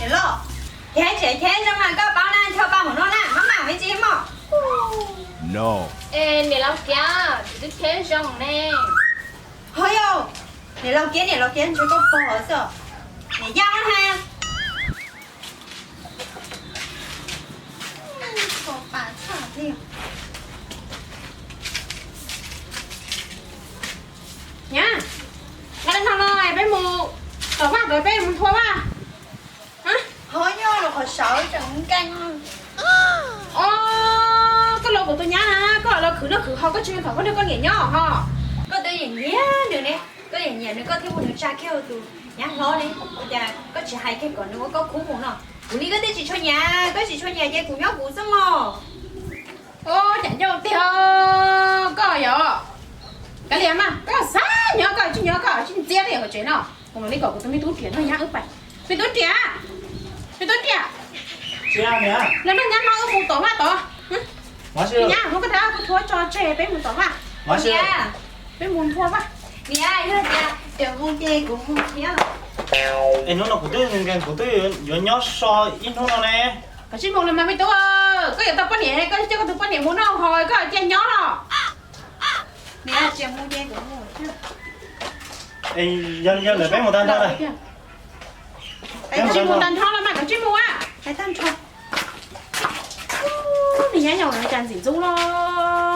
Niam loj, khiav tsev khiav zoo mas koj paub na, ncho pa mus no na, maj mam me tsis mog. Es niam laus Kiav, kuv twb khiav zoo ne. Ho yog, niam laus Kiav, niam laus Kiav ntshe koj pog xwb. Niam Yaj na. Nyab, nqa no los peb mus tom vaj, peb mus nthua vaj. Ho nyob rau qhov saud tseem nkees. Os, koj los kuv tus nyab na, koj los khwv noj khwv haus, koj tsis nrog koj niam nyob ho. Koj twb nyiam nyiam nws ne, koj nyiam nyiam nws koj thiaj muab nws tsa kiag tus nyab hlob ne, ua cas koj tsis hais kiag kom nws ua koj khub mus no? Kuv li koj twb tsis tshua nyiam, koj tsis tshua nyiam ces kuv nyob kuv xwb mog. Ua cas ncauj tiag koj yom? Kav liam mas, koj xav nyob koj tsis nyob koj tsis ntxiab li hauv tsev no. Mus li kom kuv tus me tub riam nrog nyab wb pais. Me tub riam, me tub riam, los nrog nyab hlob wb mus tom vaj tod. Nyab, muab koj rab koj rhuav tso tseg peb mus tom vaj. Peb mus nthua vaj. Niam, yog tias tias mus ces kuv mus thiab. Es hnub no kuv twb nkees, kuv twb yuav nyob so ib hnub no ne. Koj tsis mus los mas me tub, koj yuav tau poj niam, koj coj koj tus poj niam mus noj haus koj cia nyob los. Niam, tsis mus ces kuv mus. Yog li yog lawm peb mus tag nrho na. Peb mus tsis mus tag nrho los mas koj tsis mus a. Hais tag nrho. Nws nyab yog cas ntxim ntxub los,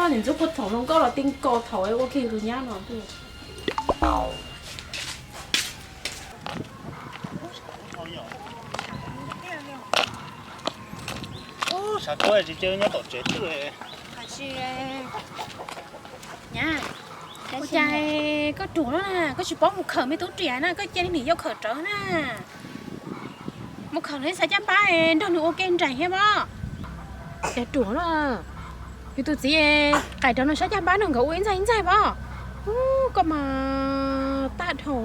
ntxim ntxub puag thaum hluas nkauj los ti nkaus thaum ua kiag tus nyab no. Ub, sav tuab tsis cia nyob tom tsev twg. Nyab, ua cas koj ruam lawm na, koj tsis paub mus khawm me tub riam na, koj cia li niam yau khawm rawv na. Mus khawm los xav caj npab nrog nws ua ke nraim thiab mog. Cas ruam lawm, yus tus txiv qais rau no sab caj npab nrog nkawd ua ib ntxaig ib ntxaig mog. Ub, koj mas tag dhau.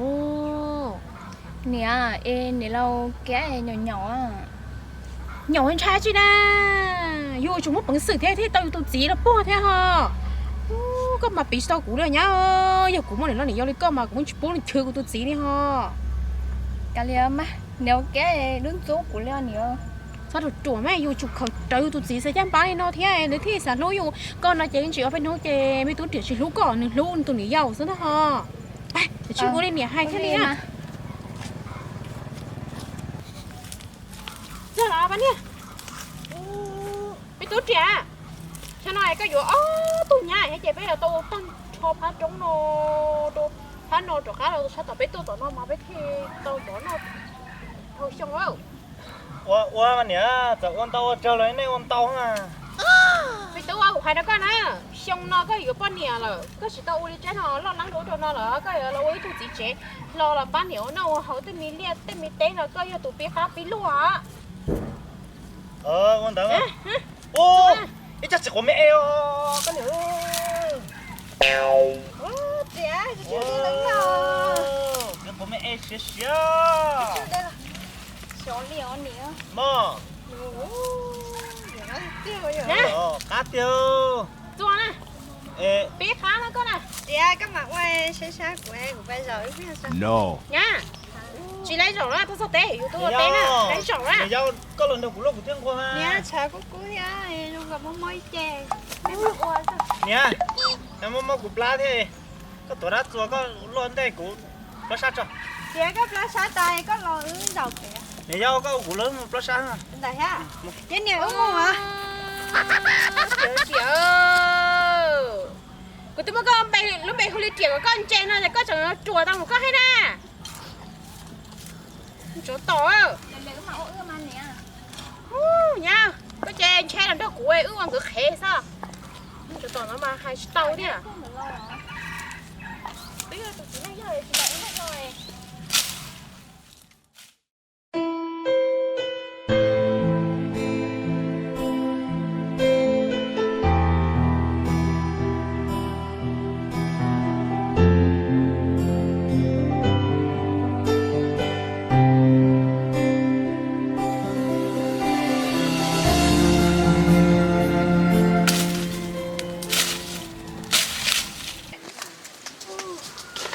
Niam, es niam laus Kiab nyaum nyaum, nyaum ntshai tsi na, yus tsuas muaj peev xwm thiab thiaj tau yus tus txiv los puag thiab ho. Ub, koj mas piv tsis tau kuv li nyab, yog kuv muaj niam loj niam yau li koj mas kuv yeej tsis pub nws chwv kuv tus txiv li ho. Kav liam mas, niam Kiab lub ntxub kuv li niam. Txhob ruam ruam mas, yus tsuas khaws rawv yus tus txiv xav caj npab li no thiab nws thiaj xav hlub yus. Koj no ces ntsis ob peb hnub ces me tub riam tsis hlub koj, nws hlub nws tus niam yau xwb ntag ho. Pab, tsis ua li niam hais thiab li na. Txog los pab niag, me tub riam, xyoo no koj yuav ob tug nyab thiab ces peb yuav tau tag nrho phab roob no rau phab no rov qab los sab tom peb tuaj tom no mas peb thiaj tau mov noj dhau xyoo. Ua ua niam, txawm ua ntau ua tsawg los nej ua ntau na. Me tub, kuv hais rau koj na, xyoo no koj yuav poj niam lawm, koj tsis tau ua li tsaib no loj leeb dua rau no lawm, koj yuav los ua ib tug txiv tsev hlo los pab niam ua noj ua haus tej me liaj tej me teb no, koj yog tus pib qab pib luaj. Ua ntawd. Ib co txiv quav me es os koj niam. Quav me es siav siav. Mog. Qab tiag. Pib qab no koj na. Tias koj mam ua sab sab kuv, kuv pab zaum ib pliag. Tsis laiv zaum na, tuaj txog teb yus tuaj ua teb na, laiv zaum na. Yog koj los nrog kuv luaj kuv thiaj nquag na. Niam, tshav kub kub thiab zoo nkaus mob mob ib ce. Niam, mob mob kuv plab thiab. Koj tuav dab txuas koj luaj ntej kuv plab sab tso. Tias koj plab sab tas koj los wb zaum pem. Niam yau, koj ua kuv lawv mus plab sab. Ntawm thiab. Ces niam wb mus. Kuv twb muab koj lub npe hu li riam kom koj ntse no es koj tseem ruam tau mus koj thiab na. Ntsuav tom. Nyab, koj ces ntshe los nrog kuv wb ua nkawd qhev xwb. Ntsuav tom no mas hais tsis tau thiab.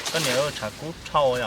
Koj niam, tshav kub dhau os.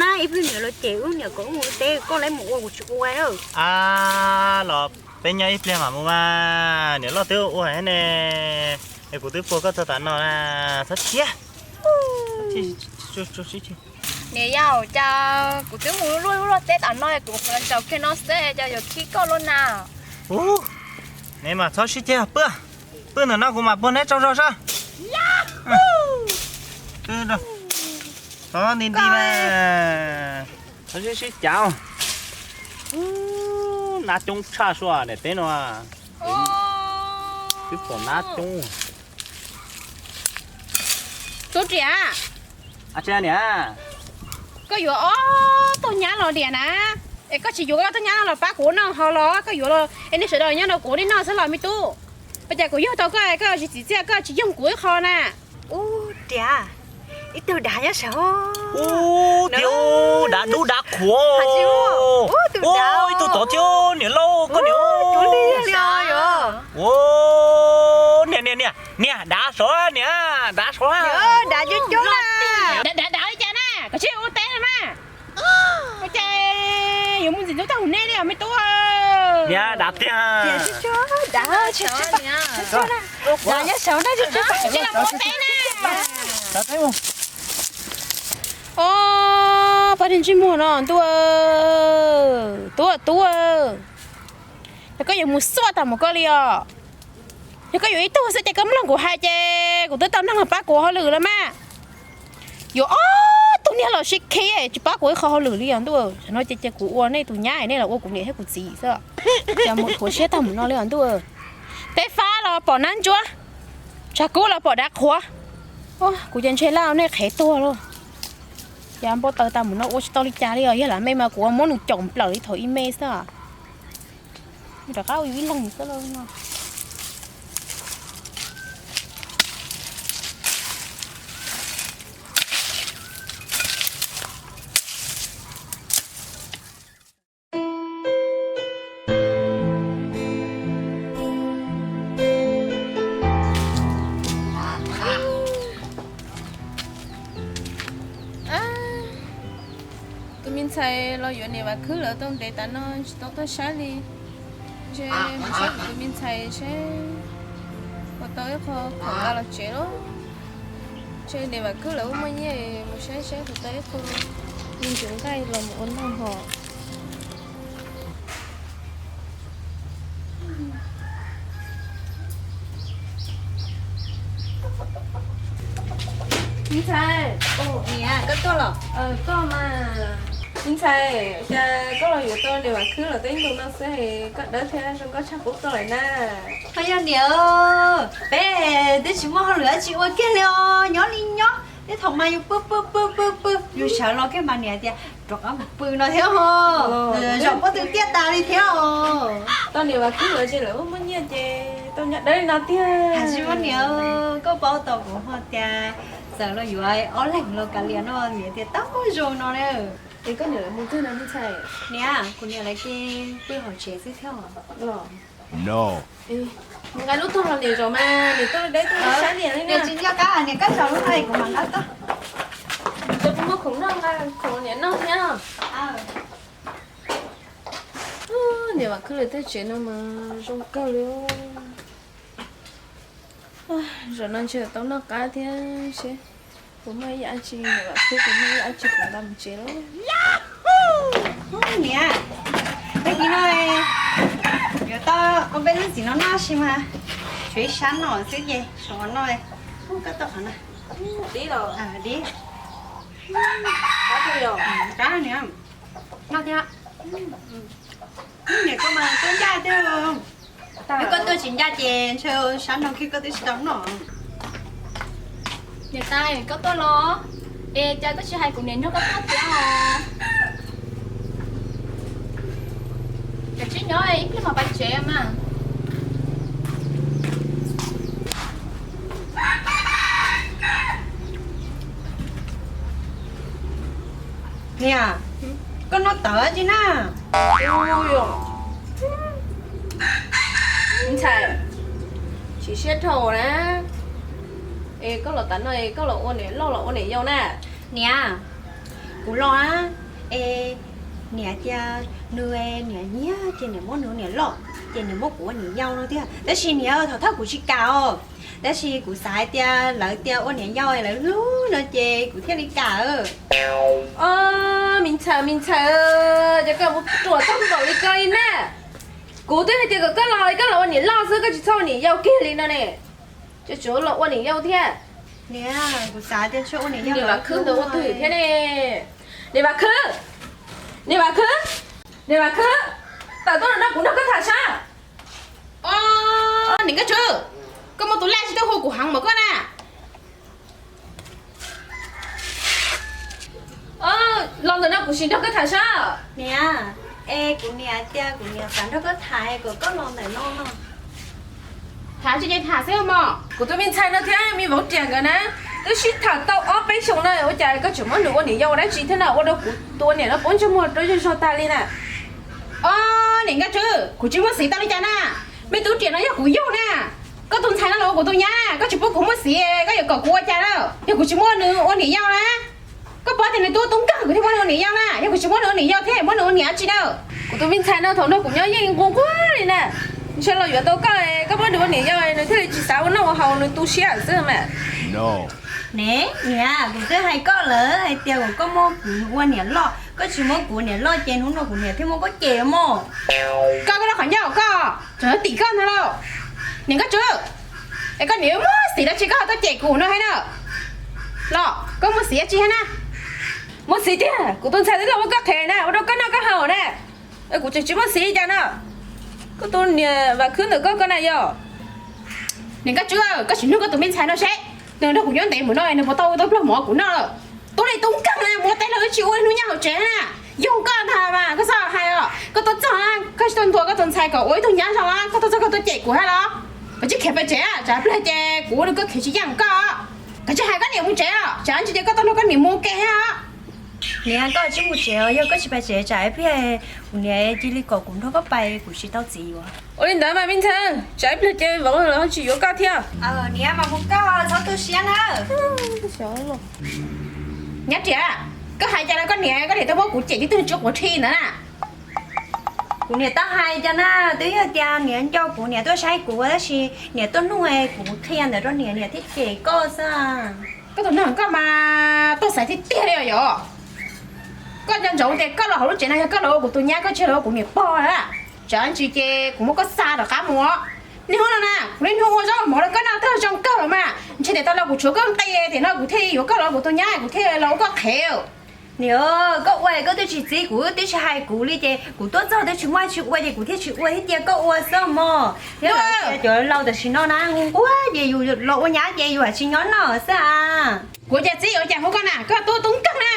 na, ib pliag niam los cem wb, niam kom wb mus ua teb, koj lawv mus ua kuv tsis ua. A, los peb nyob ib pliag mam mus mas, niam loj twb ua thiab ne, es kuv twb puag koj txog tam no na, txhob thiab. Niam yau, cas kuv twb mus luaj lub luaj teb tam no, kuv qhuav los tsaus kiag no xwb, cas yuav khib koj luaj na. Ub, neb mas txhob sib ceg, pw, pw ntawm no kuv mam puag neb tsaug zog sab. Txhob nti nti mas, txhob sib sib cav. Nab coob tshaj sua niam teb no. Twb pom nab coob. Tub Riam, niam, koj yuav ob tug nyab los diam na, es koj tsis yuav koj tug nyab no los pab kuv noj ho los koj yuav los es nej sawv daws nyob rau kuv nej noj xwb los me tub. Ua cas kuv yug tau koj koj tsis txim txiaj, koj tsis yoog kuv ib qho na? Ub, Riam, ib tug dav nyob saum. Ub, tiag, dav dub dav qhuav. Ub, ib tug tod thiab niam lauj, koj niam. Ua, niam, niam, niam, niam, dav sov niam, dav sov. Dav coob coob na. Dav dav li cas na, koj sim ua teb na mas. Ua cas yuav mus ntxim ntxub tag hauv nej li os me tub. Niam, dav tiag. Dav nyob saum na. Os, pab di ntsej muag no ntuj, tub tub, yog koj yuav mus xuaj tag mus koj li os. Yog koj yuav ib tug xwb ces koj mloog kuv hais ces kuv twb tau neeg los pab kuv hauj lwm lawm mas. Yuav ob tug niag los sib khi tsis pab kuv ib qho hauj lwm li os ntuj. Tam no ces cia kuv ua nej tus nyab, nej los ua kuv niam thiab kuv txiv xwb. Cas mus rhuav siab tag mus no li os ntuj. Teb fab los pom nab ntsuab, tshav kub los pom dav qhuav. Kuv ces ntshe laj nej qhev tuag lauj. Cas npau taws tag mus no ua tsis tau li cas li os. Yog lam me mas kuv ua muab nws caum nplawm li thaum ib me xwb. Rov qab ua yus ib leeg xwb lauj no. Tus me ntxhais los yuav niam Vam Khwb lawv tau ntev tas no tsis tau tuaj saib li. Ntshe mus saib kuv tus me ntxhais seb puas tau ib qho khoom nqa los tsev lauj. Ntshe niam Vam Khwb lawv ua muaj nyiaj, mus saib saib puas tau ib qho me ntsis nqaij los mus ua noj hos. Me ntxhais, niam, koj tuaj los? Koj mas. Me ntxhais, cas koj los yuav tau niam Vam Khwb lawv tau ib ntus no xwb, koj dawb thiab zoo nkauj tshaj qub tuaj lawm na. Ho yog niam, peb twb tsis muaj hauj lwm dab tsi ua kiag li os, nyob li nyob, tej thaum mas yus pw pw pw pw pw, yus sawv los kiag mas niam tias rov qab mus pw no thiab ho. Zaum pob tw tiaj tas li thiab os. Tau niam Vam Khwb lawv ces lawv muaj nyiaj ces tau nyob dawb li no tiag. Hais tsis muaj niam, koj paub tau kuv ho tias Txawm los yuav ob leeg los kav liam no niam tias tau zoo no na. Es koj niam lawv mus twg no me ntxhais? Niam, kuv niam lawv ces pw hauv tsev xwb thiab os. Nqa lub tuaj los niam zaum mas, niam tuaj deb tuaj sab niam li na. Tsis nco qab niam, koj zaum lub no kuv mam nqa tuaj. Cov kuv muab khoom noj nqa khoom niam noj thiab. Niam Vam Khwb lawv tej tsev no mas zoo kawg li. Zaum no ntshe tau noj qab thiab seb puas muaj ib yam dab tsi, niam Vam Khwb puas muaj ib yam dab tsi kuv nqa mus tsev lawm. Niam, tag kis no yuav tau ua peb lub txiv no noj si mas, tshuav ib sab no xwb ces tshuav no. Koj tau qhov na. Dib los? Dib. Qab niam, noj thiab. Niam, koj mas tuaj ncaj thiab. Yog koj tuaj tsis ncaj ces ntshe sab no kiag koj twb tsis tau noj. Niam tais, koj tuaj los? Es cas koj tsis hais kuv niam nrog koj tuaj thiab os? Kav tsij nyob ib pliag mam pais tsev mas. Niam, koj noj tawv tsi na? Ntxhais, tsis siab dhau na. Es koj los tas no es koj los ua niam loj los ua niam yau na? Niam, kuv los na, es niam tias nws niam nyiag ces niam muab nws ua niam loj, ces niam muab kuv ua niam yau no tiag. Tab sis niam, thaum thawj kuv tsis kam os, tab sis kuv xav hais tias lawv tias ua niam yau lawv hlub no ces kuv thiaj li kam. Os, me ntxhais, me ntxhais, ces koj mus ruam tag npaum li koj li na. Kuv twb hais tias kom koj los, koj los ua niam loj xwb, koj tsis txhob ua niam yau kiag li no ne. Ces tsuas los ua niam yau thiab. Niam, kuv xav tias tsuas ua niam yau. Niam Vam Khwb ntawd ua twg thiab ne? Niam Vam Khwb, niam Vam Khwb, niam Vam Khwb, tawm tuaj no kuv nrog koj tham sab. Os, niam Nkauj Tswb, koj muaj tus laj tsis tuaj hu kuv heev npaum koj na. Los ntawm no kuv sim nrog koj tham sab. Niam, es kuv niam tias kuv niam xav nrog koj tham kom koj los ntawm no no. Tham tsis ces tham xwb mog. Kuv tus me ntxhais no thiab me vauv riam nkawd na, twb sib tham tau ob peb xyoos no ua cas koj tseem muab nws ua niam yau ua dab tsi thiab no, ua rau kuv tus ua niam no poob ntsej muag rau zej zog tag li na. Os, niam Nkauj Tswb, kuv tsis muaj xiv tau li cas na. Me tub riam no yog kuv yug na. Koj tus ntxhais no los ua kuv tus nyab na, koj tsis pub kuv muaj xiv, koj yuav kom kuv ua cas na? Yog kuv tsis muab nws ua niam yau na, koj paub tias nws tub tub nkeeg kuv thiaj muab nws ua niam yau na. Yog kuv tsis muab nws ua niam yau thiab muab nws ua niam dab tsi na? Kuv tus me ntxhais no thaum no kuv nyob yeej nquag nquag li na. Ntshe los yuav tau koj, koj muab nws ua niam yau nws thiaj li tsis xav ua noj ua haus, nws tu siab xwb mas. Ne, niam, kuv twb hais koj lawm hais tias kom koj muab kuv ua niam loj, koj tsis muab kuv ua niam loj ces hnub no kuv niam thiaj muab koj cem mog. Koj, koj lub qhov ncauj koj tseem tim koj ntag lauj. Niam Nkauj Tswb, es koj niam muaj xiv dab tsi koj ho tuaj cem kuv no thiab na? Los koj muaj xiv dab tsi thiab na? Muaj xiv tiag, kuv tus ntxhais twb los ua koj qhev na, ua rau koj noj koj haus na. Kuv tseem tsis muaj xiv li cas na. Koj tus niam Vam Khwb ntawm koj, koj na yog. Niam Nkauj Tswb, koj sim nug koj tus me ntxhais no seb, nws nrog kuv nyob ntev mus no nws puas tau ua tau pluag mov kuv noj lawm? Tub li tub nkeeg na, mus ua teb los wb tsis ua ib hnub nyob hauv tsev na. Yog koj ntag mas koj txhob hais os, koj tuaj txog, koj tsis tuaj ntuas koj tus ntxhais kom ua ib tug nyab zoo, koj tuaj txog koj tuaj cem kuv thiab los? Koj tsis khiav pem tsev, tsam pliag ces kuv ua rau koj khiav tsis yeej koj. Koj tsis hais koj niam mus tsev os, tsam ntsis ces koj tau nrog koj niam mus ua ke thiab os. Niam, koj tsis mus tsev os, yog koj tsis pem tsev tsam ib pliag kuv niam cia li kom kuv nrog koj pais, kuv tsis tau txiv yuav. Ua li ntawd mas me ntxhais, tsam ib pliag ces vauv los tsis yuav koj thiab. Niam, mas mus koj, txhob tu siab na. Nyab riam, koj hais cas rau koj niam, koj niam tau muab kuv cem tib tug tsis quav dhi ntawd na? Kuv niam tau hais cas na, twb yog tias niam nco kuv, niam tuaj saib kuv tab sis niam tuaj nug kuv qhia ntawd rau niam, niam thiaj cem koj xwb. Koj tus neeg koj mas tuaj xaiv tiag tiag li os yom. Koj nco ntsoov tias koj los hauv lub tsev no yog koj los ua kuv tus nyab, koj tsis los ua kuv niam pog na. Tsam ntsis ces kuv muab koj xa rov qab mus. Niaj hnub no na kuv niaj hnub ua zaub mov rau koj noj tag zoo kawg los mas, ntshe tiam tas los kuv tshuav koj nqi tiam no kuv thiaj yuav koj los ua kuv tus nyab, kuv thiaj los ua koj qhev. Niam, koj ua koj twb tsis txib kuv, twb tsis hais kuv li ces kuv tuaj txog twb tsis muaj dab tsi ua ces kuv thiaj tsis ua thiab cia koj ua xwb mog. Thiab cov laus tam sim no na nquag ces yus los ua nyab ces yus tsis nyob noj xwb a. Kuv ua cas txib yuav cas hu koj na, koj tub tub nkeeg na.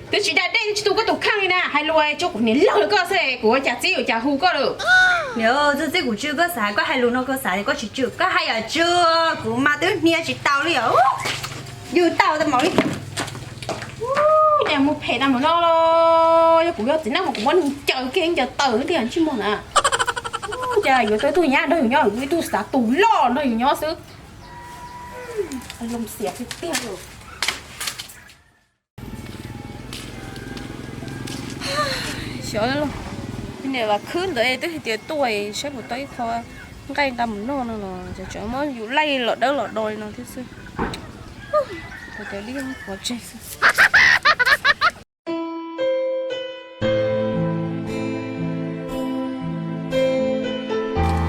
Twb tsis da dej twb tsis tu koj tus kheej li na, hais lus tsuas kuv niam laug li koj xwb, kuv ua cas txib yuav cas hu koj lawm. Niam, txij txij kuv tsw koj xav, koj hais lus no koj xav koj tsis tsw, koj hais yam tsw kuv mas twb hnia tsis tau li os. Yug tau tau mam li. Ua cas mus phem tau mus no, yog kuv yog txiv neej mas kuv muab nws caws kiag ncaws taws tiag ntsej muag na. Ua cas yuav tau ib tug nyab nrog yus nyob, ib tug xav tus loj nrog yus nyob xwb. Loo xiam tiag tiag. Xyov, niam Vam Khwb ntawd twb hais tias tuaj saib puas tau ib qho nqaij nqa mus noj no los cas tseem muab yus laij los dawb los do li no thiab xwb. Ua cas li pov tseg xwb.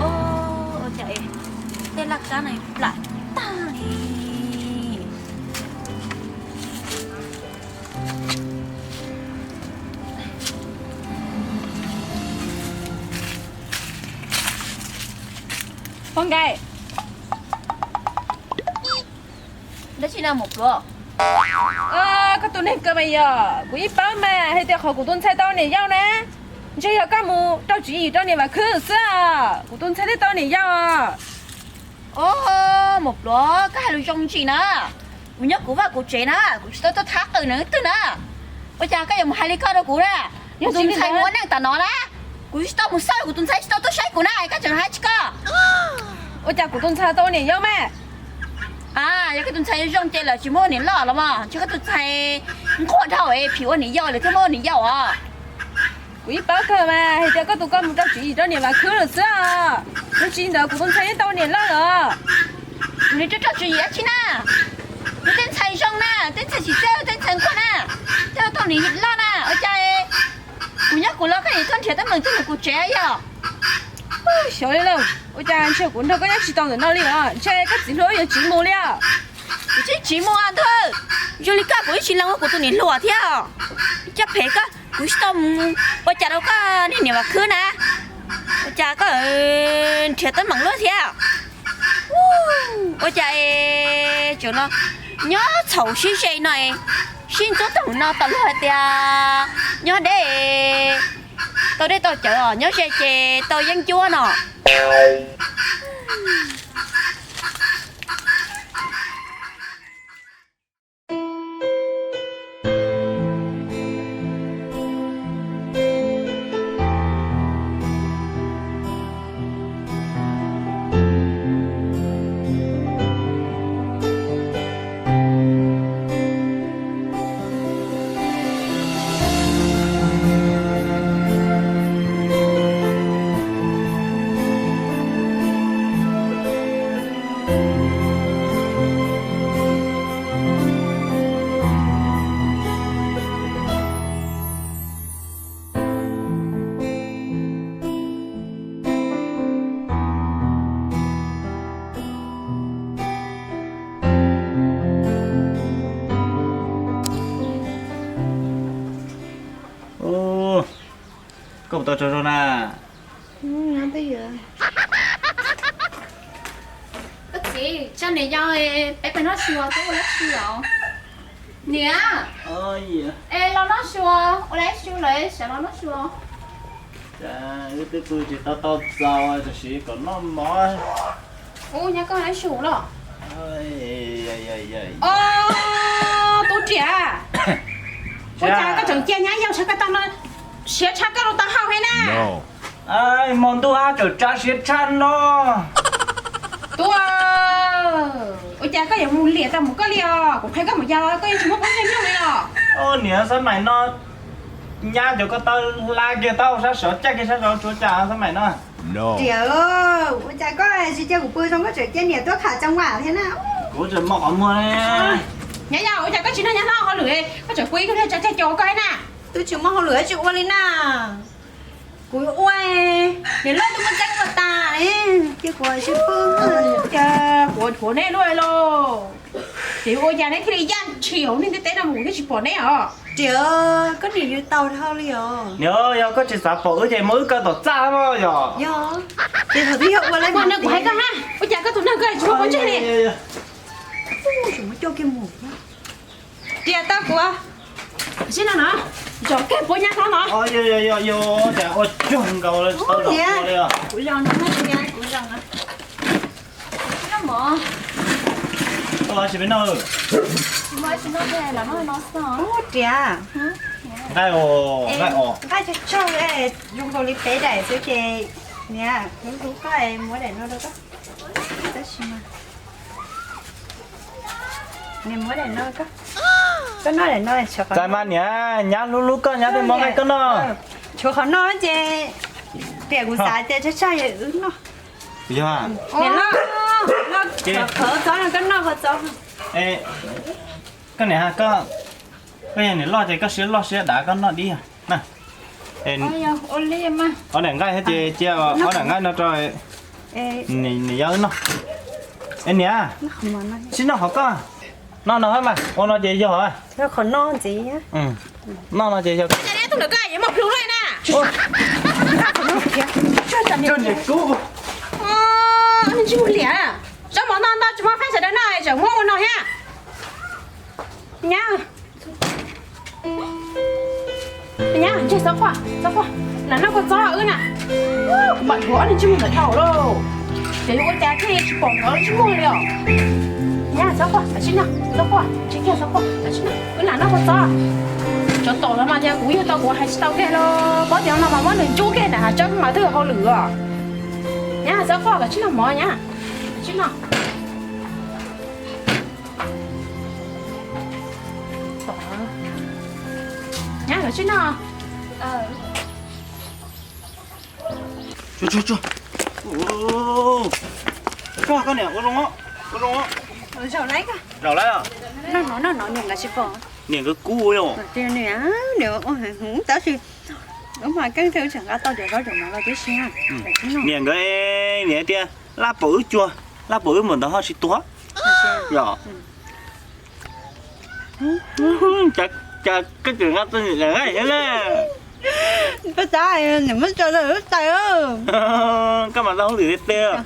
Ua cas tej laj kab no plam tag li. Poj Nkais, dab tsi na Maum Pluav? Koj tus neeg kawg mas yog, kuv yeej paub mas hais tias qhov kuv tus ntxhais tau niam yau na, ntshe yog koj mus rau tswv yim rau niam Vam Khwb xwb, kuv tus ntxhais thiaj tau niam yau. Os, Maum Pluav, koj hais lus zoo ntsis na. Kuv nyob kuv vaj kuv tsev na, kuv tsis tau tuaj thab qws nws twg na. Ua cas koj yuav mus hais li koj rau kuv na? Yog tus ntxhais mus ua neej tam no na, kuv tsis tau mus xauj, kuv tus ntxhais tsis tau tuaj saib kuv na, koj tseem hais tsis koj. Ua cas kuv tus ntxhais tau ua niam yau mas? A, yog koj tus ntxhais zoo ces lawv tsis muab ua niam loj los mas, ntshe koj tus ntxhais nquag dhau es phim ua niam yau lawv thiaj muab ua niam yau os. Kuv yeej paub kawg mas hais tias koj tus koj mus rau tswv yim rau niam Vam Khwb lawm xwb os. Yog tsis li ntawd kuv tus ntxhais yeej tau ua niam loj lawm. Kuv niam rau rau tswv yim dab tsi na? Kuv tej ntxhais zoo na, tej ntxhais tsis txawj, tej ntxhais nquag na, tej tau niam loj na, ua cas kuv nyob kuv los koj niam tuaj nrhiav teeb meem tuaj mus kuv tsev yog? Xyov li lauj, ua cas ntshe kuv nrog koj nyob tsis tau ntawm no li os, ntshe koj txiv hluas yuav tsiv mus li os. Kuv tsis tsiv mus ntuj, zoo li koj kuv ib tsis lees ua kuv tus niam hluas thiab. Coj phem koj, kuv tsis tau mus ua cas rau koj niag niam Vam Khwb na. Ua cas koj nrhiav teeb meem luaj thiab? Ua cas es tseem no nyob txhaum sib ze no, sib ntxub tag no tau luag hais tias nyob deb tau dej tau cawv os, nyob ze ces tau yeeb ncuab no. Koj puas tau tsaug zog na? Koj txiv, tsam niam yau peb pais noj su, twb ua dab tsi os? Niam, es los noj su, ua dab tsi lawm, sawv los noj su. Wb twb pw tsis tau tau txaus, tam sim kom noj mov. Ub, nyab koj dab tsi los? Os, Tub Riam, ua cas koj tseem cia nyab yau sawv koj tau no, siav tshaj koj los tau hau thiab na. Hmo ntuj hab tseem tsa siav tshaj no. Tub, ua cas koj yuav mus liam tau mus koj li os? Kuv qhia koj mus yos los koj yeej tsis muab pob ntseg nyooj li los? Niam, xab maim no nyab cov ko taw hla kiag tau sab sov, caij kiag sab sov tsuav cas xab maim no. Riam, ua cas koj tsis cia kuv pw zoo koj tseem cia niam tuaj kham tsa vam thiab na? Kuv tseem muaj qhov muag. Nyab yau, ua cas koj tsis nrog nyab hlob ua hauj lwm, koj tseem pw ib tug niag tsa caij cos koj thiab na? Twb tsis muaj hauj lwm tsis ua li na. Kuv ua, niam loj twb muaj tseeb ua tas, cia kuv sib pw. Cas kuv thuam neb luaj lauj. Ces ua cas neb thiaj li yaj tshis hauv neeg ntiaj teb no mus kuv thiaj tsis pom neb os? Riam, koj niam yus tau dhau li os. Niam, yog koj tsis xav pom wb ces muab wb kaw tom txaj no yog. Yog, ces thaum twb yog ua li no kuv hais koj na, ua cas koj tus neeg koj tsis muaj pob ntseg li? Tsis muab coj kiag mus. Riam, tau kuv sib no no, zom kiag puab nyab hlob no. Ua cuag nkaus tsis tau zom li os. Kuv zom no, kuv zom no. Koj los tsis peb noj? Ua riam, nqaij os, nqaij os. Nqaij tsawg tsawg, zoo nkaus li peb daim xwb ces niam hlub hlub koj es muab daim no rau koj. Tab sis mas niam muab daim no koj, koj noj daim no. Txais mas niam, nyab hlub hlub koj, nyab thiaj muab nqaij koj noj. Tshuav qhov no ces riam kuv xav tias tsawg tsawg es wb noj. Yog. Niam loj, loj, qhov txob no koj noj qhov txob. Koj niam, koj, koj yog niam loj ces koj siab loj siab dav koj noj dib na. Ob daim nqaij thiab ces cia ob daim nqaij no rau niam yau wb noj. Es niam, sib noj qhov koj. Noj no mas, ua no ces yog. Noj no ces yog. Tus ntawd koj yuav muaj plhu lawm na. Niam kub. Ntsej muag liam, zaub mov ntau ntau tsis muaj feeb sawv daws noj, tseem muab ua no thiab. Nyab, nyab, ntseg txhob quaj, txhob quaj, lam noj kua txob wb na. Kuv pom dhuav ob niag ntsej muag ntawd dhau lauj. Ces yuav ua cas thiaj tsis pom nkawd ntsej muag li os. Nyab, txhob quaj, kav tsij noj, txhob quaj, tsis kiag txhob quaj, kav tsij noj, wb lam noj kua txob. Tsov tom los mas tias kuv yug tau kuv hais tsis tau kiag los paub tias no mas muab nws ntsub kiag nram hav tsawb mas twb yog hauj lwm os. Nyab, txhob quaj, kav tsij noj mov nyab, kav tsij noj. Nyab, kav tsij noj. Tsuag, tsuag, tsuag. Koj, koj niam, ua zoo, ua zoo. Zaum lawm, zaum lawm. Noj no, noj no, niam nkawd tsis pom. Niam nkawd kub li os. Tab sis wb mas keeb thiab wb tseem nqa tau cov zaub cov no los tib si. Niam nkawd, niam tias laj pom wb cuag, laj pom wb mus ntawd ho tsis tuag. Yog. Cas koj tseem nqa tau niam lawm thiab na? Peb xav niam muab tso rau wb tais. Koj mas tau hauj lwm tiag tiag.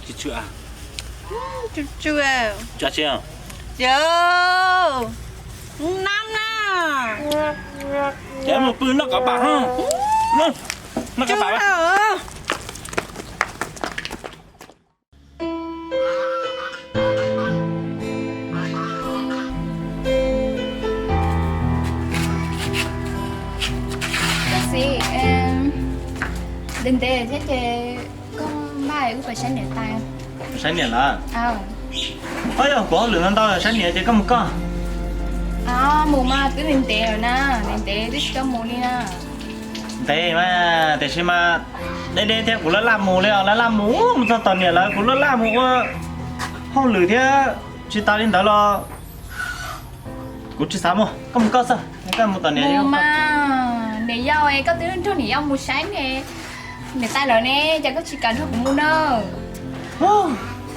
Tsis tshua. Tsis tshua. Tsis tshua. Nab na. Ces mus pw noj kov pam. Noj kov pam. Koj txiv, ntev ntev thiab ces koj npaj wb pais saib niam tais. Saib niam lawm? Ob, yog kuv hauj lwm no ntau saib niam ces koj mus koj. Mus mas twb ntev ntev lawm na, ntev ntev twb tsis tau mus li na. Ntev mas tiam sis mas deb deb thiab kuv laj laj mus li os, laj laj mus mus txog tom niam lawv kuv laj laj mus ua hauj lwm thiab tsis tas li ntawd los kuv tsis xav mus. Koj mus koj xwb, koj mus tom niam. Mus mas niam yau, koj twb nrog niam yau mus saib niam tais lawm ne, cas koj tsis kam nrog kuv mus na?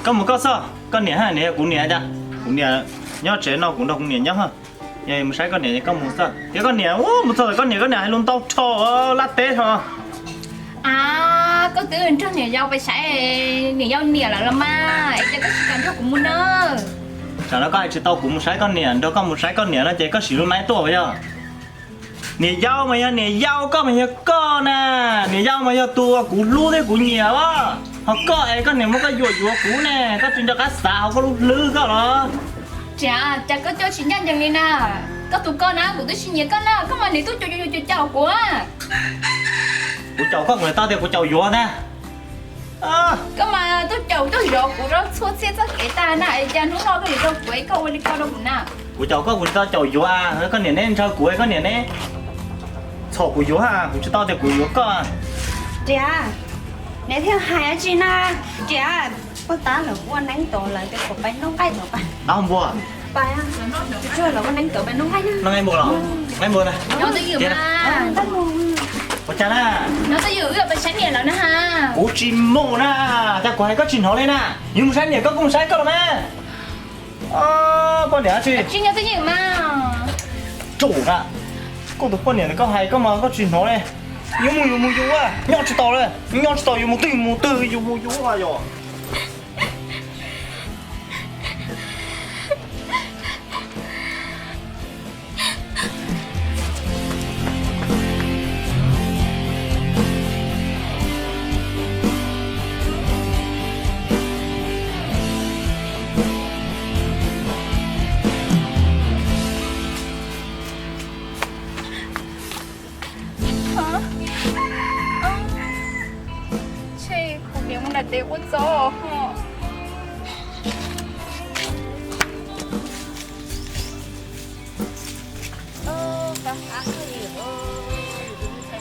Koj mus koj xwb, koj niam, niam yog kuv niam cas, kuv niam nyob tsev no kuv nrog kuv niam nyob. Yog mus saib koj niam koj mus xwb, thiab koj niam mus txog tom koj niam, koj niam hais lus ntau rho laj teb rho. A, koj twb nrog niam yau pais saib niam yau niam lawm los mas es cas koj tsis kam nrog kuv mus na? Tsam no koj hais tsis tau kuv mus saib koj niam, nrog koj mus saib koj niam no ces koj siv lub maib tuaj yog. Niam yau mas yog niam yau, koj mas yog koj na. Niam yau mas yog tus uas kuv hlub thiab kuv nyiam os, ho koj es koj niam muab koj yuam yuav kuv ne, koj tsis nco qab xav hauv koj lub hlwb koj los? Cas, cas koj coj tsis ncaj ncees li na. Koj tus koj na kuv twb tsis nyiam koj na, koj mas nws twb caum caum caum caum kuv. Kuv caum koj, kuv tau tias kuv caum yuav ntag. Koj mas twb caum tuaj zov kuv rau txhua txhia txoj kev tag na, es cas hnub no koj yuav rau kuv es koj ua li ko rau kuv na? Kuv caum koj kuv tsis tau caum yuav, koj niam neb ntshaw kuv, koj niam neb txhom kuv yuav, kuv tsis tau tias kuv yuav koj. Riam, neb thiaj hais dab tsi na? Riam, poj tab lawv ua neeb tod lawv tias kom pais noj nqaij tod pais. Npua. Pais, lawv ua neeb tod pais noj nqaij na. Noj nqaij npua los? Nqaij npua na. Ua cas na? Kuv tsis mus na, cas kuv hais koj tsis hnov li na. Yus mus saib niam koj, koj mus saib koj los mas. Poj niam tsis, tsis nyob twj ywm mas. Tsum na, koj tus poj niam koj hais koj mas koj tsis hnov li. Yus mus yus mus yus ua, nyob tsis tau li, nyob tsis tau yus mus twg yus mus twg yus mus yus ua yom. Ntshe kuv niam mus nram tsev ua txob ho.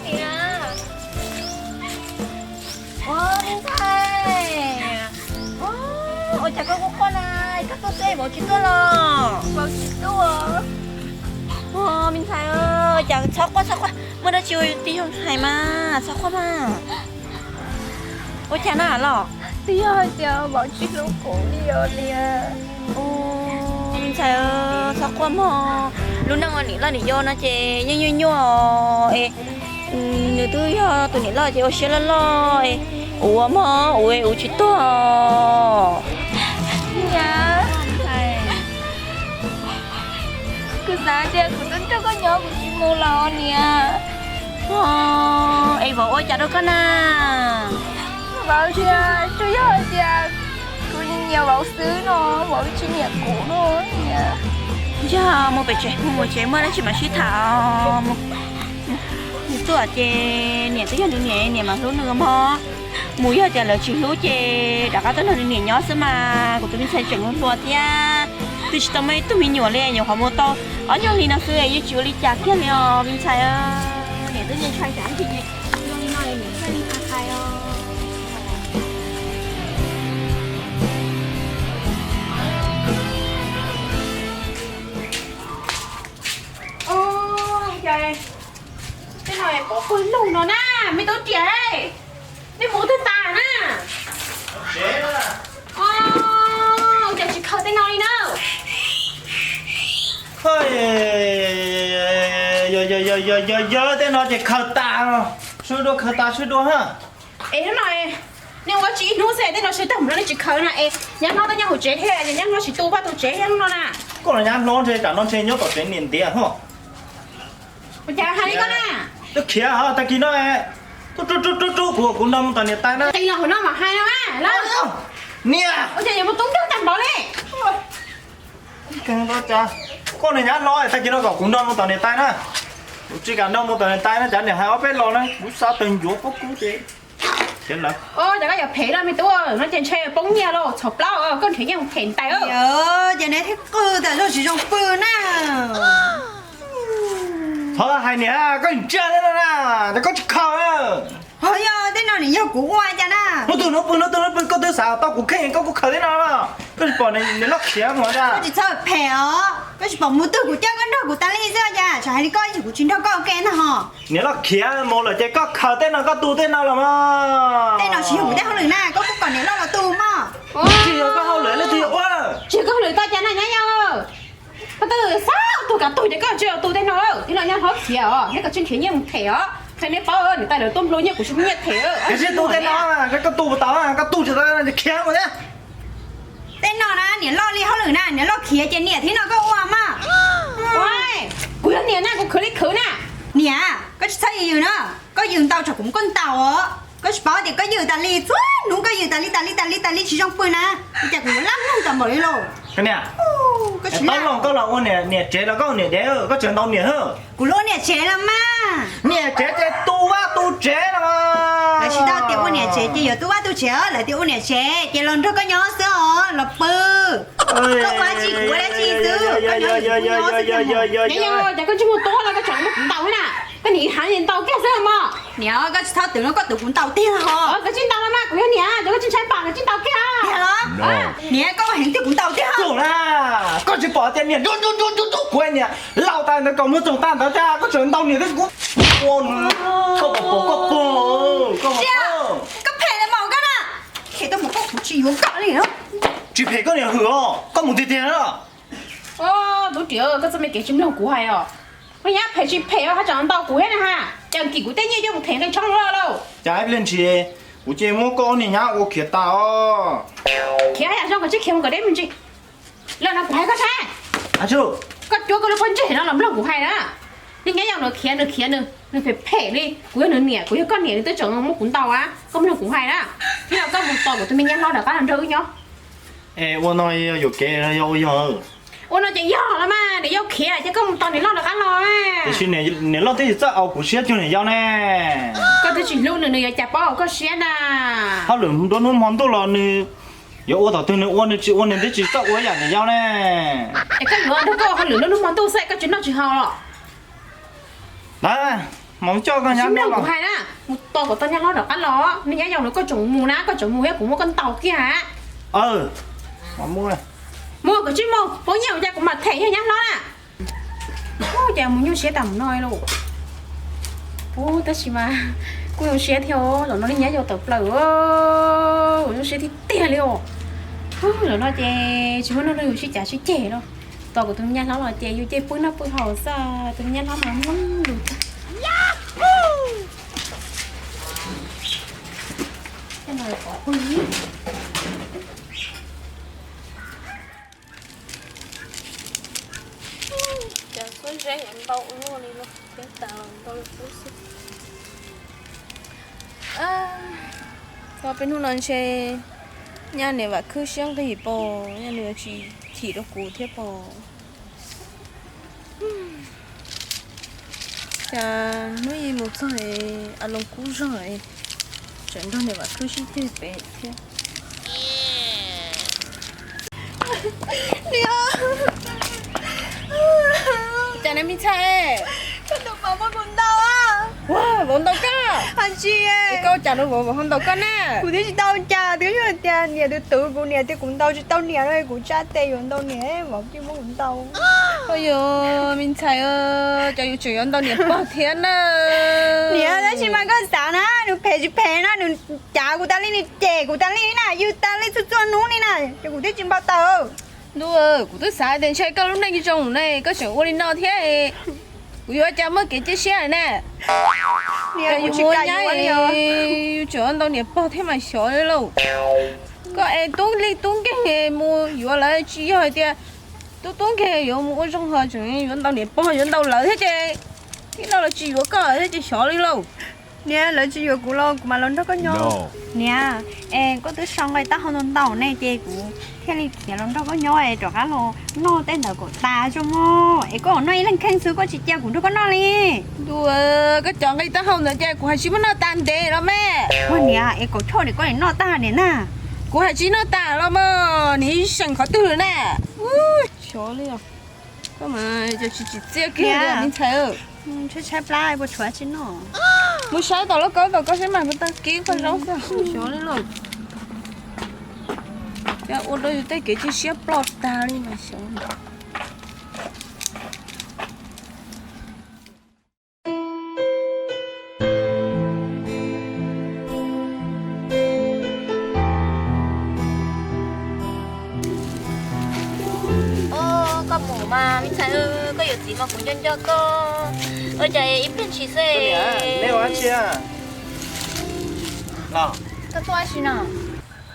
Niam. Ua, me ntxhais. Ua, ua cas koj kuj quaj na, koj tuaj xwb vauv tsis tuaj los? Vauv tsis tuaj. Ua, me ntxhais, cas txhob quaj txhob quaj, muaj dab tsi ua tib zoo hais mas txhob quaj mas. Ua cas na los? Twb yog hais tias vauv tsis hlub kuv li os niam. Ua, me ntxhais, txhob quaj mog, lub neej ua niam loj niam yau no ces yeej nyuaj nyuaj es nws twb yog tus niam loj ces ua siab loj loj es ua mog, ua ua tsis tuag. Niam, kuv xav tias kuv twb nrog koj nyob kuv tsis mus los niam. Es vauv ua cas rau koj na? Vauv tias tsuas yog hais tias kuv nyiam vauv xwb no, vauv tsis nyiam kuv no niam. Yog mus pem tsev, mus pem tsev muaj dab tsi mam sib tham. Nws tuaj ces niam twb yog nws niam, niam mam hlub nws mog. Mus yog tias lawv tsis hlub ces rov qab tuaj nrog nws niam nyob xwb mas kuv tus me ntxhais tseem hluas thiab, twb tsis tau muaj ib tug me nyuam li, nyuam qhuav mus tau ob nyuag hli no xwb yeej tsis ua li cas kiag li os me ntxhais. Niam twb ntshai tsam ib ntsis ces zoo li no niam thiaj li hais os. Tej no pov pawg lug no na, me tub riam, nej mus twg tas na? Cas tsis khaws tej no li na? Yog yog tej no ces khaws tas, sib dua khaws tas sib dua ha. Es hnub no nej ua tsis ib hnub xwb tej no sib tag mus no nej tsis khaws na es nyab hlob twb nyob hauv tsev thiab es nyab hlob tsis tu vaj tu tsev thiab hnub no na. Koj los nyab hlob ntshe tsam no ntshe nyob tom tsev niam ntiav ho. Ua cas hais li koj na? Twb khiav ho tag kis no, rub rub rub rub kuv, kuv nrog mus tom niam tais na. Qis los hauv no mas hais no na. Niam, ua cas yuav mus tub nkeeg tag npaum li? Koj niag nyab hlob, tag kis no kom kuv nrog mus tom niam tais na. Kuv tsis kam nrog mus tom niam tais na, cov niam hais ob peb los na kuv xav tawg ncuav pob kub ces khiav lawm. Ces koj yuav phem los me tub, no ces ntshe poob nyiaj los txhaum plaub, koj nrhiav nyiaj mus phem ntais. Ces neb thiaj qw tam zog tsis zoo pw na. Thov hais niam, koj ntsia thiab no na, ces koj tsis khaws. Ho yog tej no nws yog kuv ua cas na? Hnub twg hnub pw, hnub twg hnub pw koj twb xav tau kuv kheej koj kuj khaws tej no. Koj tsis pom niam loj khiav mus cas? Koj tsis txhob phem os, koj tsis pom mus twg kuv coj koj nrog kuv tas li xwb cas, tsam hais li koj ces kuv tsis nrog koj ua ke ntag ho. Niam loj khiav mus lawm ces koj khaws tej no koj tu tej no los mas. Tej no tsis yog kuv tej hauj lwm na, koj kuj kom niam loj los tu mog. Tsis yog koj hauj lwm leej twg ua? Tsis yog koj hauj lwm koj cas na nyab yau. Koj twb xav ua tug kav tug ces koj tsis los tu tej no, thiab los nyab hlob khiav os, neb koj tsis nrhiav nyiaj mus them os, qhia neb paub niam tais lawv tuaj nplua nyiaj kuv tsis muaj nyiaj them. Koj tsis tu tej no, koj tu tau, koj tu tsis tau ces khiav mus thiab. Tej no na niam loj li hauj lwm na, niam loj khiav ces niam thiab no koj ua mas. Kuv yog niam na kuv khwv li khwv na. Niam, koj tsis txhob yws yws na, koj yws ntau tsam kuv muab koj ntaus os. Koj tsis paub tias koj yws tas li txhua hnub, koj yws tas li tas li tas li tas li tsis zoo pw na, ua cas kuv yuav laj mloog tas npaum li lauj. Koj niam, koj tsis paub los koj los ua niam tsev los koj ua niam dev, koj tseem ntaus niam hwb. Kuv los ua niam tsev los mas. Niam tsev ces tu vaj tu tsev los mas. Lawv tsis tau tias ua niam tsev ces yuav tu vaj tu tsev, lawv tias ua niam tsev ces los nrog koj nyob xwb os, los pw. Koj ua dab tsi kuv ua dab tsi xwb, koj nyob xwb. Nyab yau, cas koj tsis muaj tuab los koj tseem muab kuv ntaus thiab na? Koj niam ib hav ntaus kiag xwb mog. Niam, koj tsis txhob twv no, koj twv kuv ntaus tiag ho. Koj tsis ntaus los mas, kuv yog niam, koj tsis ntshai pam, koj tsis ntaus kiag. Niam, koj heev tiag kuv ntaus tiag ho. Koj tsis pom tias niam nruab nruab nruab nruab kuv niam laus tas ntawd, kom muag txoog tas ntawd thiab koj tseem ntaus niam thiab kuv. Koj pom koj pom, koj phem li mas koj na. Phem tau mas koj kuv tsis yuav koj li. Tsis phem koj niam hwm os, koj mus tiag tiag na. Tub riam, koj txoj me kev tsis mloog kuv hais os. Koj nyab phem tsis phem os, haj tseem ntaus kuv thiab na ha. Cas kim kuv tej nyiaj coj mus them nqi tshoob loj lauj. Cas ib pliag ntshis kuv cia muab koj niag nyab ua khiav tas os. Khiav yam zoo, koj tsis khiav mus kom deb me ntsis. Los no kuv hais koj saib. Koj cuab koj lub pob ntseg no los mloog kuv hais na. Niag nyab yau no khiav nws khiav nws, nws phem phem li. Kuv yog nws niam, kuv yog koj niam, nws twb tseem muab kuv ntaus a. Koj mloog kuv hais na. Thiab koj mus tos kuv tus me nyab hlob rov qab los nrog wb nyob. Es ua no yog yuam kev los yog ua yog? Ua no ces yog los mas, niam yau khiav ces koj mus tos niam loj rov qab los. Tiam sis niam loj twb tsis txawj au kuv siab cuag niam yau ne. Koj twb tsis hlub nws, nws yuav cas paub koj siab na. Hauj lwm nruab hnub hmo ntuj los nws yuav ua thaum twg nws ua, nws tsis ua nws twb tsis txawj ua yam niam yau ne. Es koj yuav nrog koj ua hauj lwm nruab hnub hmo ntuj xwb koj tsis noj tsis haus los? Ntawd, mus coj koj nyab hlob los. Kuv hais na, mus tos kom tau nyab hlob rov qab los, nws nyab yau no koj tseem mus na, koj tseem mus thiab kuv muab koj ntaus kiag. Mus, koj tsis mus, pab nyiaj ua cas kuv mam them yog nyab hlob na. Ua cas mus nyuaj siab tas mus no lauj. Ub, tab sis mas kuj zoo siab thiab, zaum no li nyab yau tawm plaws, kuv zoo siab tiag tiag li os. Zaum no ces tsis muaj neeg nrog yus sib cav sib ceg los, tos kuv tus me nyab hlob los ces yus cia li pw noj pw haus xwb, tus me nyab hlob mas mloog lus tag. Cov xub zeb ntau ua luaj li no, peb tas los ntau li qub xwb. Txog peb hnub no ntshe nyaj niam Vam Khwb siab nqig pom, nyaj nws tsis chim rau kuv thiab pom. Cas hnub ib mus txog es a loo kub zog es tseem nrog niam Vam Khwb sib ceg pem thiab. Niam, cas ne me ntxhais? Koj tus mov muab kuv ntaus. Ua, vauv ntaus koj? Hais tsis, es koj ua cas rau vauv, vauv ho ntaus koj na? Kuv twb tsis tau ua cas, twb yog tias niam twb twv kuv, niam tias kuv ntaus tsis tau niam no, kuv tsa tes yuav ntaus niam, vauv cia muab kuv ntaus. Ua yog me ntxhais, cas yus tseem yuav ntaus niam pog thiab na. Niam, tab sis mas koj xav na, nws phem tsis phem na, nws cav kuv tas li, nws cem kuv tas li na, yws tas li txhua txhua hnub li na, ces kuv twb tsis npau taws. Ntuj, kuv twb xav tias ntshe koj lub neej zoo ne, koj tseem ua li no thiab, kuv yuav ua cas muaj kev cia siab na. Niam, kuv tsis kam yuav li os. Yus tseem yuav ntaus niam pog thiab mas xyov li lauj. Koj es tub li tub nkeeg mus yuav lawv, tsis yog hais tias tub tub nkeeg yuav mus ua zoo ho tseem yuav ntaus niam pog, yuav ntaus lawv thiab ces, ib no lawv tsis yuav koj thiab ces xyov li lauj. Niam, lawv tsis yuav kuv los kuv mam los nrog koj nyob. Niam, es koj twb sau nqe taub hau ntau ntau ne ces kuv thiaj li khiav los nrog koj nyob es rov qab los noj tej ntawd kom tas tso mog. Es koj noj ib leeg kheej xwb, koj tsis cia kuv nrog koj noj li. Ntuj, koj cov nqe taub hau ntawd ces kuv hais tsis muaj noj tas ntev los mas. Ua niam, es kaum choj nim koj nim noj tag nim na. Kuv hais tsis noj tas los mas, nim seem qhov twg lawm na. Xyov li os. Koj mas cov tsis tsim txiaj kiag li me ntxhais. Tshaib tshaib plab puas tshuav tsis noj. Mus saib tom lauj kaub tom koj saib mas puas tau kib koj zaub koj xyov li lauj. Cas ua rau yus tej kev cia siab ploj tag li mas xyov. Koj mus mas me ntxhais, koj yuav txiv mas kuv nco nco koj. Ua cas ib pliag ntshis xwb. Koj tuaj ua si no?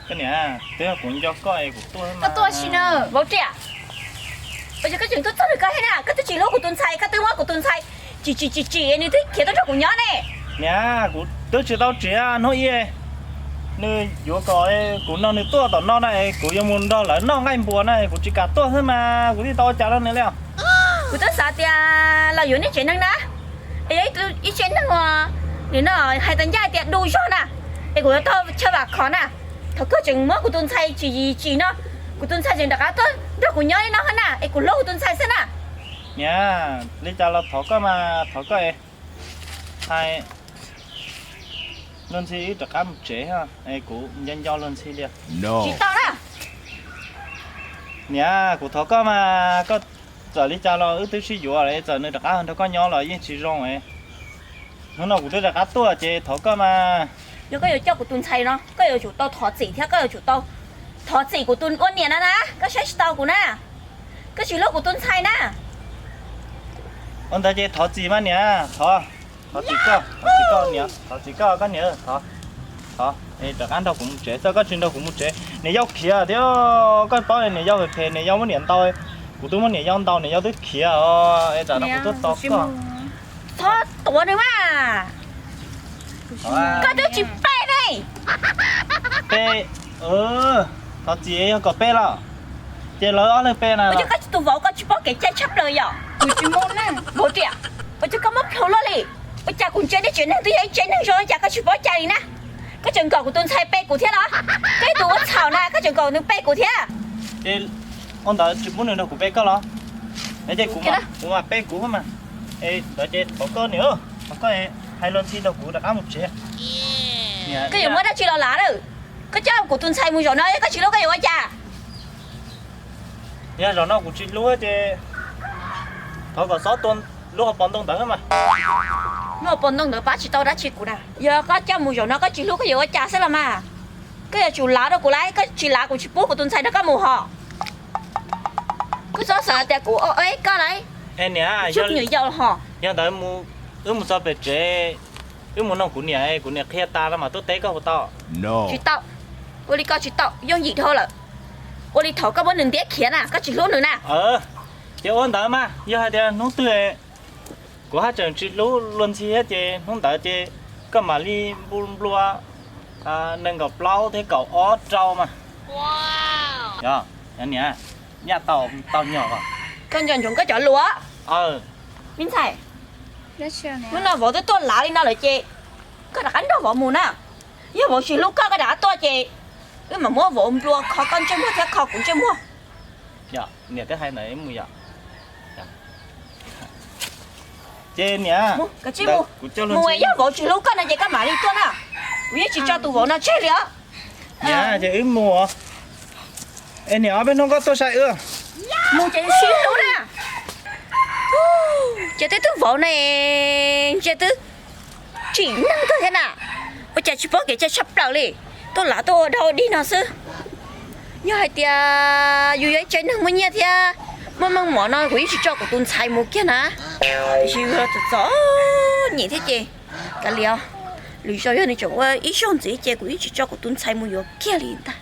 Koj niam, twb yog kuv nco koj es kuv tuaj. Koj tuaj ua si no? Vauv Riam, ua cas koj tseem tuaj txog li koj thiab na? Koj twb tsis hlub kuv tus ntxhais, koj twb muab kuv tus ntxhais tsim tsim tsim tsim nws twb khiav tuaj nrog kuv nyob ne. Niam, kuv twb tsis tau tsim hnub ib, nws yuav kom kuv nrog nws tuaj tom no na, kuv yuav mus nrog lawv noj nqaij npua na, kuv tsis kam tuaj xwb mas kuv thiaj tau ua cas rau nws li os. Kuv twb xav tias los yuav nej tsev neeg na, es yog ib tsev neeg uas nim no hais tau ncaj hais tias du zog na, es kuv yuav tau chaw vam khom na. Thaum koj tseem muab kuv tus ntxhais tsim tsim no, kuv tus ntxhais tseem rov qab tuaj nrog kuv nyob li no na, es kuv hlub kuv tus ntxhais xwb na. Niam, li cas los thov koj mas thov koj es hais luag ntxhi wb rov qab mus tsev, es kuv nco nco luag ntxhi li. Tsis tau na. Niam, kuv thov koj mas, koj txawm li cas los wb twb sib yuav lawm, txawm nws rov qab nrog koj nyob los yeej tsis zoo. Hnub no kuv twb rov qab tuaj ces thov koj mas. Yog koj yuav coj kuv tus ntxhais no, koj yuav tsum tau thov txim thiab koj yuav tsum tau thov txim kuv tus ua niam no na, koj saib tsis taus kuv na, koj tsis hlub kuv tus ntxhais na. Ua ntawd ces thov txim mas niam, thov, thov txim koj, thov txim koj niam, thov txim koj koj niam, thov, thov, rov qab nrog kuv mus tsev, txawm koj tsis nrog kuv mus tsev, niam yau khiav thiab, koj paub niam yau phem phem, niam yau muab niam ntaus, kuv twb muab niam yau ntaus, niam yau twb khiav os, es tsam no kuv tuaj tos koj. Txhob tuav nws mas. Koj twb tsis pe ne. Pe, Thov txim yog kom peb los, ces lawv ob leeg peb na. Ua cas koj tus vauv koj tsis paub kev cai tshaj plaws yom? Kuv tsis muaj neeg. Vauv riam, ua cas koj muab plhus luaj li? Ua cas kuv ntsia nej tsev neeg twb yog ib tsev neeg zoo, cas koj tsis paub cai li na? Koj tseem nkaum kuv tus ntxhais pe kuv thiab los? Koj ib tus ua txhaum na, koj tseem nkaum nws pe kuv thiab. Ces ua ntawd tsis pub nws nrog kuv pe koj los? Ces kuv, kuv mam pe kuv mas. Ntawd ces thov koj niam, thov koj hais luag ntxhi nrog kuv rov qab mus tsev. Koj yuav muab dab tsi los lav lawm? Koj coj kuv tus ntxhais mus zaum no yog koj tsis hlub koj yuav ua cas? Yog zaum no kuv tsis hlub ces thov kom xob tua lub hauv paus ntoo ntawd mas. Lub hauv paus ntoo ntawd pab tsis tau dab tsi kuv na. Yog koj coj mus zaum no koj tsis hlub koj yuav ua cas xwb los mas. Koj yuav tsum lav rau kuv lauj, koj tsis lav kuv tsis pub kuv tus ntxhais nrog koj mus hos. Koj txhob xav tias kuv o eb koj lauj. Niam, yog ntawd wb mus txog pem tsev, wb mus nug kuv niam, kuv niam qhia tas no mas tuaj teb koj puas tau? Tsis tau. Ua li koj tsis tau, yooj yim dhau lawm. Ua li thaum koj muab nws ntiab khiav na, koj tsis hlub nws na. Ces ua ntawd mas, yog hais tias hnub twg kuv haj tseem tsis hlub luag ntxhi thiab ces hnub ntawd ces koj mam li nplua nees nkaum plaub thiab kaum ob rau mas. Yog, niam, nyaj tau, tau nyog os. Koj nco ntsoov koj cov lus. Me ntxhais, hnub no vauv twb tuaj lav li no lawm ces koj rov qab nrog vauv mus na. Yog vauv tsis hlub koj, koj rov qab tuaj ces wb mam muab vauv nplua kho koj ntsej muag thiab kho kuv ntsej muag. Niam twb hais ntawd mus yom. Ces niam, mus, yog vauv tsis hlub koj no ces koj mam li tuaj na. Kuv yeej tsis tso tus vauv no tseg li os. Niam, ces wb mus. Es niam, ob peb hnub koj tuaj saib wb. Mus ces sib hlub na. Ces twb twb vauv ne, ntshe twb tsim neeg kawg thiab na. Ua cas tsis paub kev cai tshaj plaws li, tuaj lav tuaj ua dog ua dig no xwb. Yog hais tias yus yog ib tsev neeg muaj nyiaj thiab muaj meej mom no kuv yeej tsis tso kuv tus ntxhais mus kiag na. Tiam sis yus txom txom nyem thiab ces kav liam os. Lwm zaus yog nws tseem ua ib zaug ntxiv ces kuv yeej tsis tso kuv tus ntxhais mus yuav kiag li ntag.